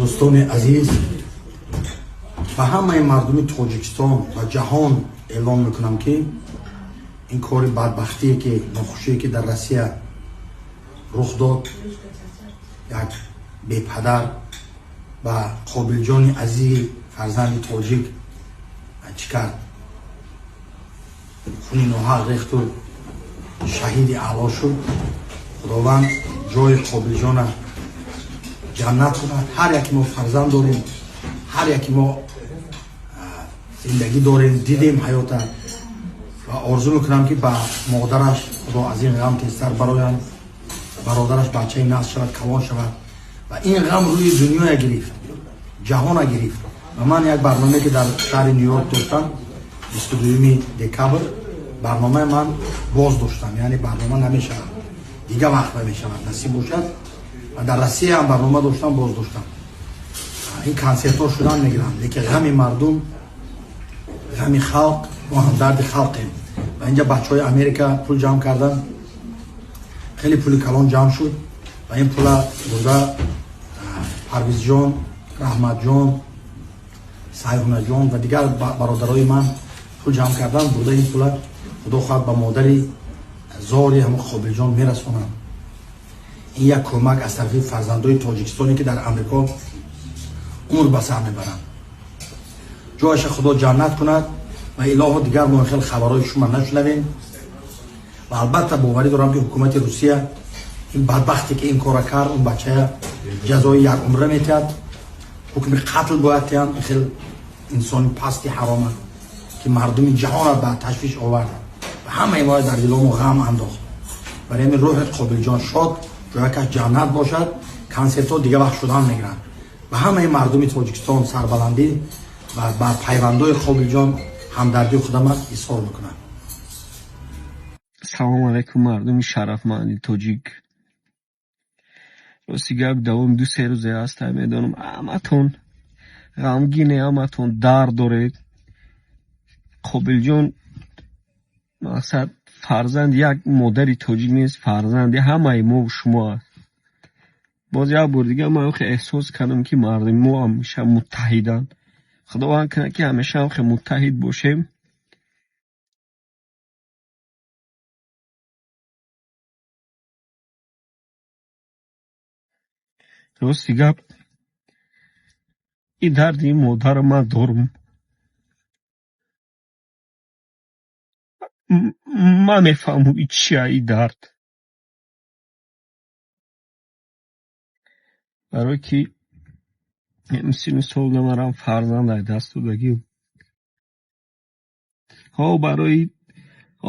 Дӯстони азиз, ба ҳамаи мардуми Тоҷикистон ва ҷаҳон эълон мекунам, ки ин кори бадбахтие, ки нохушие, ки дар Россия рух дод, як бепадар ба Қобилҷони азизи фарзанди тоҷик чӣ кард, хуни ноҳақ рехту шаҳиди аъло шуд. Худованд ҷои Қобилҷона ҷаннат кунад. Ҳар яке мо фарзанд дорем, ҳар яке мо зиндагӣ дорем, дидем ҳаёта ва орзу мекунам, ки ба модараш Худо аз ин ғам тезтар бароянд, бародараш бачаи насл шавад, калон шавад ва ин ғам рӯи дунёя гирифт, ҷаҳона гирифт. Ва ман як барномае, ки дар шаҳри Нью-Йорк доштам, 22 декабр, барномаи ман боз доштам, яъне барнома намешавад, дига вақт намешавад, насиб бошад. Ва дар Россия ҳам барнома доштам, боз доштам. Ин консертҳо шудан мегиранд, лекин ғами мардум, ғами халқ, мо ҳамдарди халқем. Ва инҷа бачаҳои Америка пул ҷамъ карданд, хеле пули калон ҷамъ шуд ва ин пула бурда Парвизҷон, Раҳматҷон, Сайҳунаҷон ва дигар бародарои ман пул ҷамъ карданд, бурда ин пула Худо хоҳад ба модари зори ҳамон Қобилҷон мерасонанд. Ин як кӯмак аз тарафи фарзандои тоҷикистоне, ки дар Амрико умр ба сар мебаранд. Ҷояша Худо ҷаннат кунад ва илоҳо дигар мо хел хабарҳои шума нашунавем. Ва албатта боварӣ дорам, ки ҳукумати Русия ин бадбахте, ки ин кора кард, он бачая ҷазои як умра метиҳад, ҳукми қатл бояд тиҳанд. Ин хел инсони пасти ҳарома, ки мардуми ҷаҳонро ба ташвиш овард ва ҳамаи моро дар диломо ғам андохт. Барои ҳамин рӯҳи Қобилҷон шод, ҷоякаш ҷаннат бошад. Консертҳо дига вақт шудан мегиранд. Ба ҳамаи мардуми Тоҷикистон сарбаландӣ ва ба пайвандои Қобилҷон ҳамдардии худама изҳор мекунам. Салому алайкум, мардуми шарафманди тоҷик. Рости гап, давоми 2-3 рӯзе ҳаст, медонам, ҳаматон ғамгине, ҳаматон дард доред. Қобилҷон мақсад фарзанди як модари тоҷик нест, фарзанди ҳамаи мову шумо аст. Боз як бор дига ман хеле эҳсос кардам, ки мардуми мо ҳамеша муттаҳиданд. Худованд кунад, ки ҳамеша ҳам хеле муттаҳид бошем. Рости гап, ин дарди ин модарро ман дорам. Ман мефаҳмам, ин чия ин дард, барое ки сину сол намарам фарзанд ай даст додагим. Ҳо, барои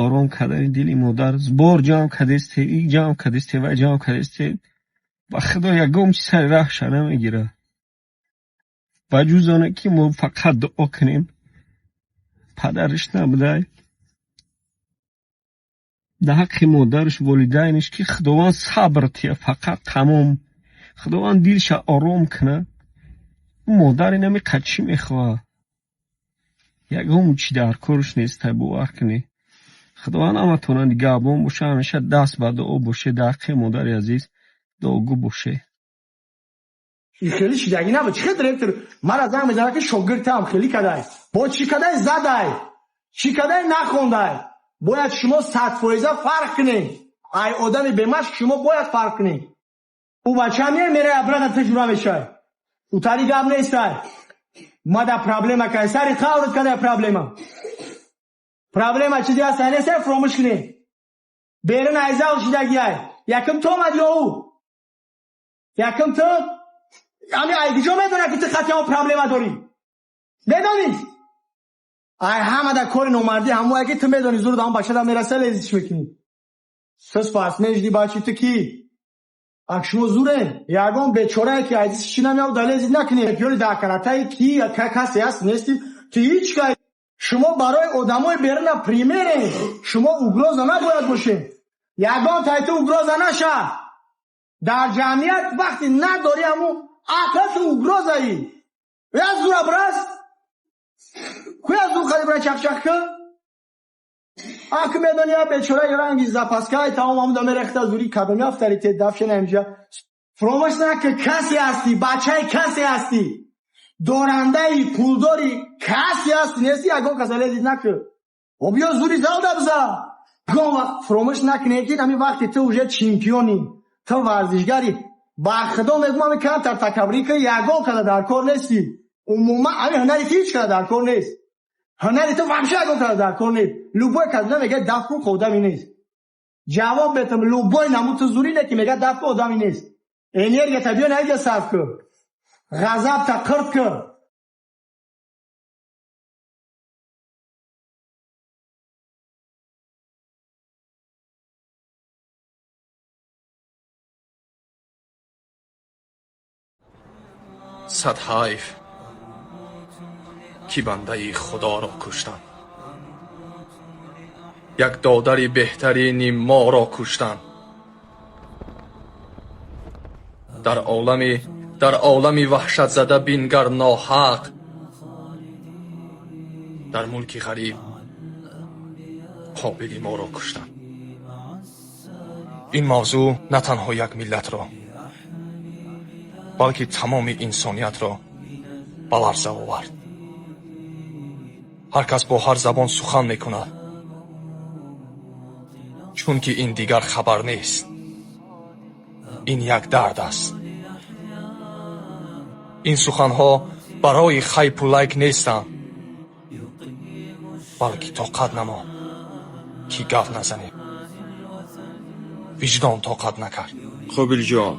ором кардани дили модар бор ҷамъ кардесте, и ҷамъ кардесте, вай ҷамъ кардесте, ба Худо, ягон чи сари раҳша намегирад, ба ҷуз оне ки мо фақат дуо кунем. Падариш набудай, дар ҳаққи модараш, волидайниш, ки Худованд сабр тия, фақат тамом. Худованд дилша ором кунад. Модар инами чӣ мехоҳад? Ягон чи дар корш нестай, бовар кунед. Худованд ҳаматона нигаҳбон боша, ҳамеша даст ба дуо боше, дар ҳаққи модари азиз дуогӯ боше. Хеле шидагӣ набуд. Чӣ хел директор мара занг мезанад, ки шогирдтам хеле кадай, бо чӣ кадай, задай, чӣ кадай, нахондай? Бояд шумо 100% фарқ кунед. Ай одами бемашқ шумо бояд фарқ кунед. Ӯ бача мея, мерай, обратно таҷруба мешавад. Утари гап нестай. Мада проблема кай сари қаврат кадай проблема. Проблема чизе ҳаст, нестай, фуромӯш кунед. Берун айзал шидагиай. Якум ту омад ё ӯ? Якум ту? Ами ай куҷо медонад, ки ту хати проблема дорӣ? Медонӣ? Ай ҳамада кори номардӣ ҳамое, ки ту медонӣ, зур даҳон бачада мераса, лезиш мекунӣ. Сус спортсмен шуди, бачи ту кӣ? Ак шумо зурен. Ягон бечорае, ки айдис чӣ намеяв, да лезид накунед. Ёли дар каратаи ки касе ҳаст, нести, ту ҳеҷ кай. Шумо барои одамои беруна пример е. Шумо угроза набояд бошед. Ягон тай ту угроза наша. Дар ҷамъият вақте надорӣ ҳамун ақл, ту угроза ӣ. Як зура брас. Куя зур хади бра чақчақ кун? Ак медони, я бечора ранги запаска й тамом ҳамуда мерехта зури кадоми авторитет дафшена инҷа. Фуромӯш накун, касе ҳастӣ, бачаи касе ҳастӣ, дорандаи пулдори касе ҳастӣ, нести ягон каса лезить накун. О биё зури залда биза. Ягон вақт фуромӯш накунед, ки ҳамин вақте ту уже чемпионӣ, ту варзишгари, ба худо мегӯм, ҳамин камтар такаббурӣ ки ягон каса дар кор нестӣ. Умуман ҳамин ҳунари ту ҳеҷ каса дар кор нест. Ҳунари ту вообще ягон каса дар кор нест. Любой кас мегӯяд даф кун, одами нест. Ҷавоб бетам, любой намуд ту зури не ки мегӯяд даф кун, одами нест. Энергията биё наиҷа сарф кун. Ғазабта қирд кун. Сад ҳайф, ки бандаи худоро куштанд, як додари беҳтарини моро куштанд. Дар олами ваҳшатзада бингар ноҳақ, дар мулки ғариб қобили моро куштанд. Ин мавзӯъ на танҳо як миллатро, балки тамоми инсониятро ба ларза овард. Ҳар кас бо ҳар забон сухан мекунад, чунки ин дигар хабар нест, ин як дард аст. Ин суханҳо барои хайпу лайк нестанд, балки тоқат намонд, ки гап назанем. Виҷдон тоқат накард. Қобилҷон,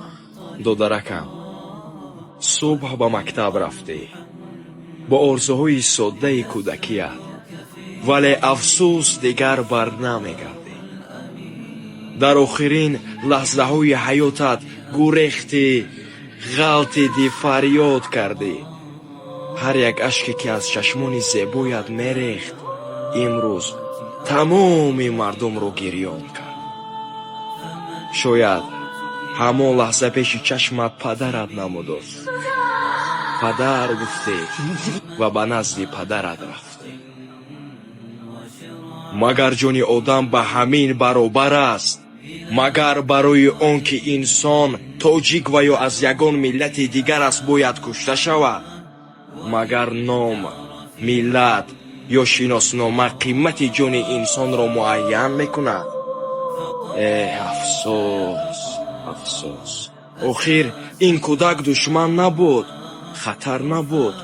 додаракам, субҳ ба мактаб рафтӣ бо орзуҳои соддаи кӯдакият, вале афсӯс, дигар бар намегардӣ. Дар охирин лаҳзаҳои ҳаётат гурехтӣ, ғалтидӣ, фарёд кардӣ. Ҳар як ашке, ки аз чашмони зебоят мерехт, имрӯз тамоми мардумро гирён кард. Шояд ҳамон лаҳза пеши чашмат падарат намудод. Падар гуфтӣ ва ба назди падарат рафтӣ. Магар ҷони одам ба ҳамин баробар аст? Магар барои он ки инсон тоҷик ва ё аз ягон миллати дигар аст, бояд кушта шавад? Магар ном, миллат ё шиноснома қимати ҷони инсонро муайян мекунад? Эҳ, афсӯс, афсӯс! Охир ин кӯдак душман набуд, хатар набуд.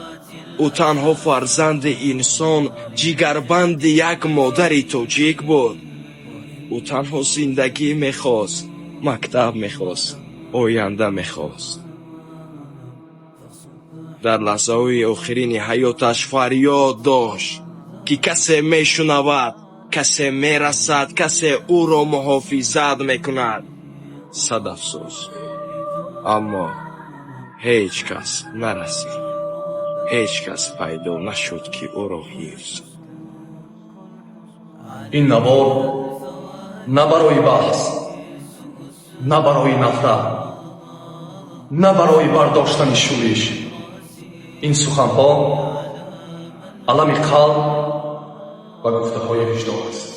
Ӯ танҳо фарзанди инсон, ҷигарбанди як модари тоҷик буд. Ӯ танҳо зиндагӣ мехост, мактаб мехост, оянда мехост. Дар лаҳзаҳои охирини ҳаёташ фарёд дошт, ки касе мешунавад, касе мерасад, касе ӯро муҳофизат мекунад. Сад афсӯс, аммо ҳеҷ кас нарасид, ҳеҷ кас пайдо нашуд, ки ӯро ҳифз. Ин навор на барои баҳс, на барои нафрат, на барои бардоштани шӯриш. Ин суханҳо алами қалб ва гуфтаҳои виҷдон аст.